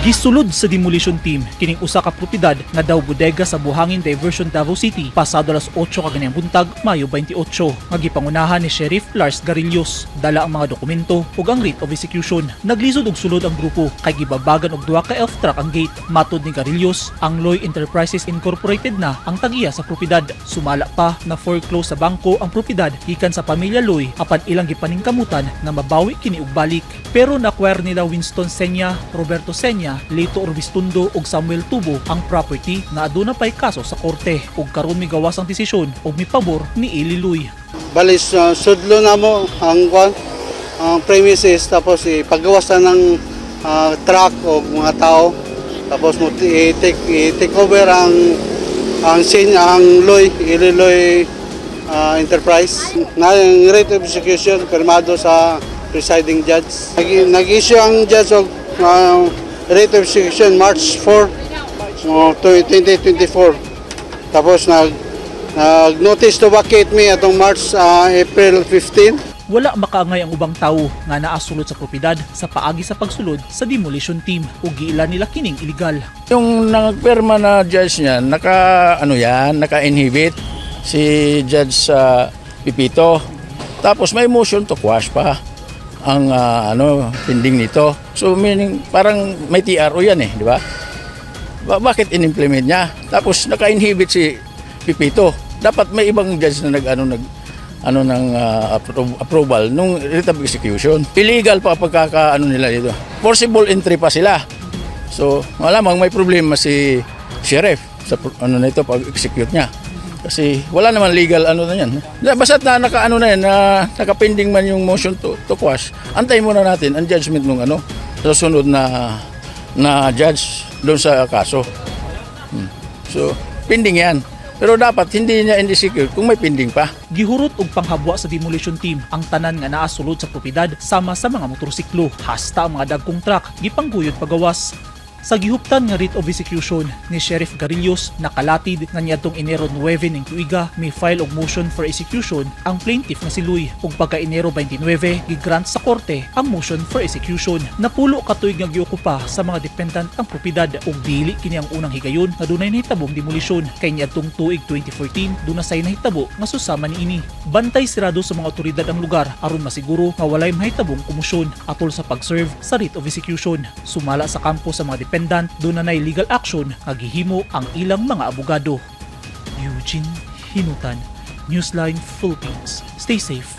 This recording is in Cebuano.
Gisulod sa demolition team kining usa ka propiedad nga daw bodega sa Buhangin Diversion, Davao City, pasado alas 8 kaganihang buntag, Mayo 28, nga gipangunahan ni Sheriff Lars Garillos. Dala ang mga dokumento ug ang writ of execution. Naglisod og sulod ang grupo kay gibabagan og duha ka elf truck ang gate. Matod ni Garillos, ang Loy Enterprises Incorporated na ang tag-iya sa propiedad. Sumala pa na foreclose sa bangko ang propiedad gikan sa pamilya Loy, apan ilang gipaningkamutan nga mabawi kini og balik. Pero na-acquire nila Winston Senya, Roberto Senya, Lito Orbistundo ug Samuel Tubo ang property nga aduna pay kaso sa korte, ug karon migawas ang desisyon og mipabor ni Eli Luy. Balis sudlo na mo ang kwan, ang premises, tapos ipagawas na ng truck o mga tao, tapos mo i-take over ang sin ang Loy Ililoy Enterprise na ang writ of execution pirmado sa presiding judge. Nag-issue ang judge og writ of execution March 4, 2024, tapos nag-notice to vacate me atong March April 15. Wala makaangay ang ubang tawo nga naa sulod sa propiedad sa paagi sa pagsulod sa demolition team, ug giila nila kining illegal. Yung nagpirma na judge niya, naka ano yan, naka-inhibit si Judge sa Pipito. Tapos may motion to quash pa ang ano, pending nito. So meaning parang may TRO yan eh, di ba? Bakit in-implement niya? Tapos naka-inhibit si Pipito. Dapat may ibang judge na nag ano ng approval nung writ of execution. Illegal pa pagkaka ano nila dito. Forcible entry pa sila. So, malamang may problema si sheriff sa ano na ito, pag-execute niya. Kasi wala naman legal ano na yan. Basta't na naka ano na yan, na naka-pending man yung motion to quash, antayin muna natin ang judgment ng ano, sa susunod na na judge doon sa kaso. So, pending yan. Pero dapat hindi niya in-execute kung may pending pa. Gihurot og panghabwa sa demolition team ang tanan nga naa sulod sa propiedad sama sa mga motorsiklo. Hasta ang mga dagkong truck gipangguyod pagawas. Sa gihuptan nga writ of execution ni Sheriff Garillos, nakalatid nga niadtong Enero 9 ning tuiga mi file og motion for execution ang plaintiff nga si Luy, ug pagka Enero 29 gigrant sa korte ang motion for execution. Napulo ka tuig nga giokupa sa mga defendant ang propiedad, ug dili kini ang unang higayon nga dunay nahitabong demolisyon kay niadtong tuig 2014 duna say nahitabo nga susama niini. Bantay sirado sa mga otoridad ang lugar aron masiguro nga walay mahitabong komosyon atol sa pag-serve sa writ of execution. Sumala sa kampo sa mga defendant, duna nay legal action nga gihimo ang ilang mga abogado. Eugene Hinutan, Newsline Philippines. Stay safe.